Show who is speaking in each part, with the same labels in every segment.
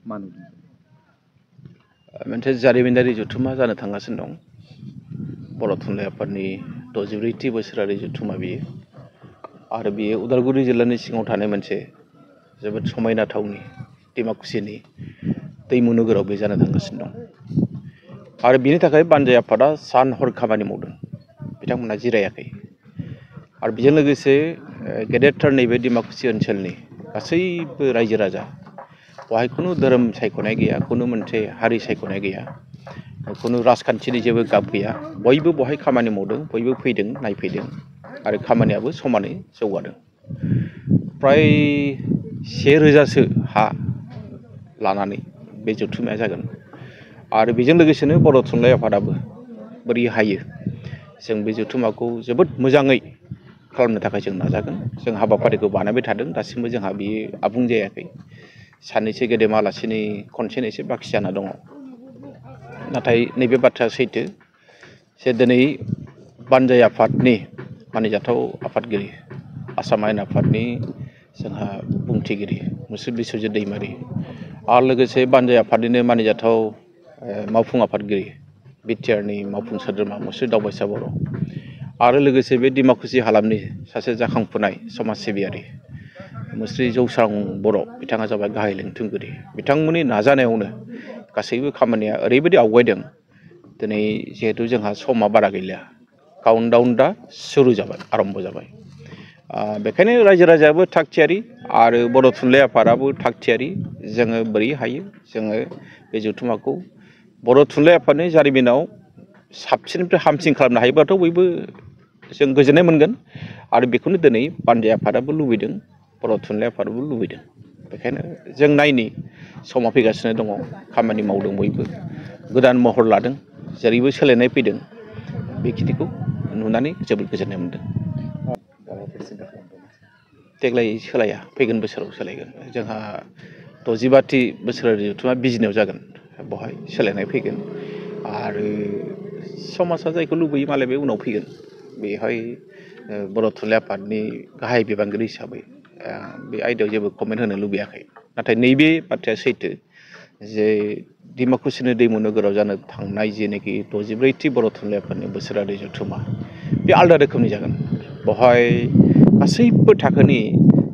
Speaker 1: मानो
Speaker 2: मोनसे जारिमिनारि जथुम्मा जानो थांगासिनो दं बर' थुनलाइ आफादनि 64थि बोसोरारि जथुम्मा बियो आरो बियो उदालगुरि जिल्लानि सिङाव थानाय मोनसे जोबोद समायना थावनि डिमाकुसिनि दैमु नोगोराव बे जानो थांगासिनो दं आरो बिनि थाखाय बानजाय आफादा सान हर खामानि मावदों बिथांमोनहा जिरायाखै आरो बेजों लोगोसे गेदेरथार नैबे डिमाकुसि ओनसोलनि गासैबो रायजो राजा बेवहाय खुनु धोरोम सायख'नाय गैया खुनु मोनसे हारि सायख'नाय गैया खुनु राजखान्थिनि जेबो गाब गैया बयबो बेवहाय खामानि मावदों बयबो फैदों नायफैदों आरो खामानियाबो समानै जौगादों फ्राय 1000सो हा लानानै बे जथुम्माया जागोन आरो बेजों लोगोसेनो बर' थुनलाइ आफादाबो बोरै हायो जों बे जथुम्माखौ जोबोद मोजाङै खालामनो थाखाय जों नाजागोन जों हाबाफारिखौ बानायबाय थादों दासिमबो जोंहा बियो आबुं जायाखै सानैसो गेदेमा आलासिनि कनसेन्ट एसे बाखि जाना दङ नाथाय नैबे बाथ्राया सैथो जे दिनै बानजाय आफादनि मानिजाथाव आफादगिरि आसाम आयेन आफादनि जोंहा बुंथिगिरि मुसुर बिस्वजित दैमारि आरो लोगोसे बानजाय आफादनिनो मानिजाथाव मावफुं आफादगिरि बिटिआरनि मावफुं सोद्रोमा मुसुर दावबायसा बर' आरो लोगोसे बे डिमाकुसि हालामनि सासे जाखांफुनाय समाज सिबियारि मुस्रि जौस्रां बर' बिथाङा जाबाय गाहाय लेंथुमगिरि बिथांमोननि नाजानायावनो गासैबो खामानिया ओरैबायदि आवगायदों दिनै जिहेथु जोंहा समा बारा गैलिया काउन्टडाउन दा सुरु जाबाय आरम्भ जाबाय बेखायनो रायजो राजायाबो थाग थियारि आरो बर' थुनलाइ आफादाबो थाग थियारि जोङो बोरै हायो जोङो बे जथुम्माखौ बर' थुनलाइ आफादनि जारिमिनाव साबसिननिफ्राय हामसिन खालामनो हायोबाथ' बयबो जों गोजोननाय मोनगोन आरो बेखौनो दिनै बानजाय आफादाबो लुबैदों बर' थुनलाइ आफादाबो लुबैदों बेखायनो जों नायनि समा फैगासिनो दङ खामानि मावदों बयबो गोदान महर लादों जेरैबो सोलायनाय फैदों बेखिनिखौ नुनानै जोबोद गोजोननाय मोनदों देग्लाय सोलाया फैगोन बोसोराव सोलायगोन जोंहा 65थि बोसोरारि जथुम्मा बिजिनियाव जागोन बेवहाय सोलायनाय फैगोन आरो समाजा जायखौ लुबैयो मालाय बे उनाव फैगोन बेहाय बर' थुनलाइ आफादनि गाहाय बिबानगिरि हिसाबै बे आयदायाव जेबो कमेन्ट होनो लुबैयाखै नाथाय नैबे बाथ्राया सैथो जे डिमाकुसिनि दैमु नोगोराव जानो थांनाय जेनाखि 64थि बर' थुनलाइ आफादनि बोसोरारि जथुम्मा बे आलादा रोखोमनि जागोन बेवहाय गासैबो थाखोनि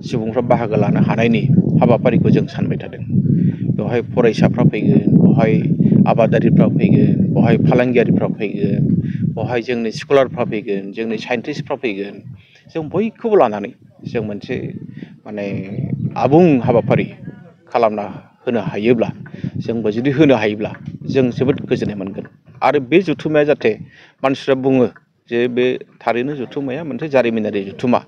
Speaker 2: सुबुंफ्रा बाहागो लानो हानायनि हाबाफारिखौ जों सानबाय थादों बेवहाय फरायसाफ्रा फैगोन बेवहाय आबादारिफ्रा फैगोन बेवहाय फालांगियारिफ्रा फैगोन बेवहाय जोंनि स्कलारफ्रा फैगोन जोंनि साइन्टिस्टफ्रा फैगोन जों बयखौबो लानानै जों मोनसे माने आबुं हाबाफारि खालामना होनो हायोब्ला जोंबो जुदि होनो हायोब्ला जों जोबोद गोजोननाय मोनगोन आरो बे जथुम्माया जाहाथे मानसिफ्रा बुङो जे बे थारैनो जथुम्माया मोनसे जारिमिनारि जथुम्मा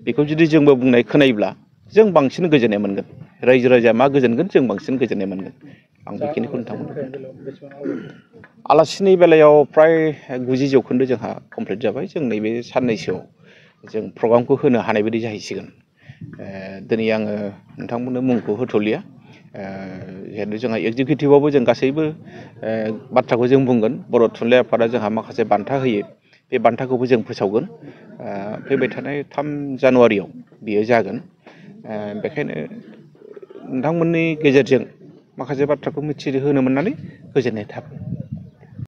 Speaker 2: बेखौ जुदि जोंबो बुंनाय खोनायोब्ला जों बांसिन गोजोननाय मोनगोन रायजो राजाया मा गोजोनगोन जों बांसिन गोजोननाय मोनगोन आं बेखिनिखौ नोंथांमोन आलासिनि बेलायाव फ्राय 90 जौखोन्दो जोंहा कमप्लिट जाबाय जों नैबे साननैसोआव जों प्रग्रामखौ होनो हानाय बायदि जाहैसिगोन दिनै आङो नोंथांमोननो मुंखौ होथ'लिया जिहेतु जोंहा एक्जिकिउटिभआवबो जों गासैबो बाथ्राखौ जों बुंगोन बर' थुनलाइ आफादा जोंहा माखासे बान्था होयो बे बान्थाखौबो जों फोसावगोन फैबाय थानाय 3 जानुवारियाव बियो जागोन बेखायनो नोंथांमोननि गेजेरजों माखासे बाथ्राखौ मिथिहोनो मोननानै गोजोननाय थाबाय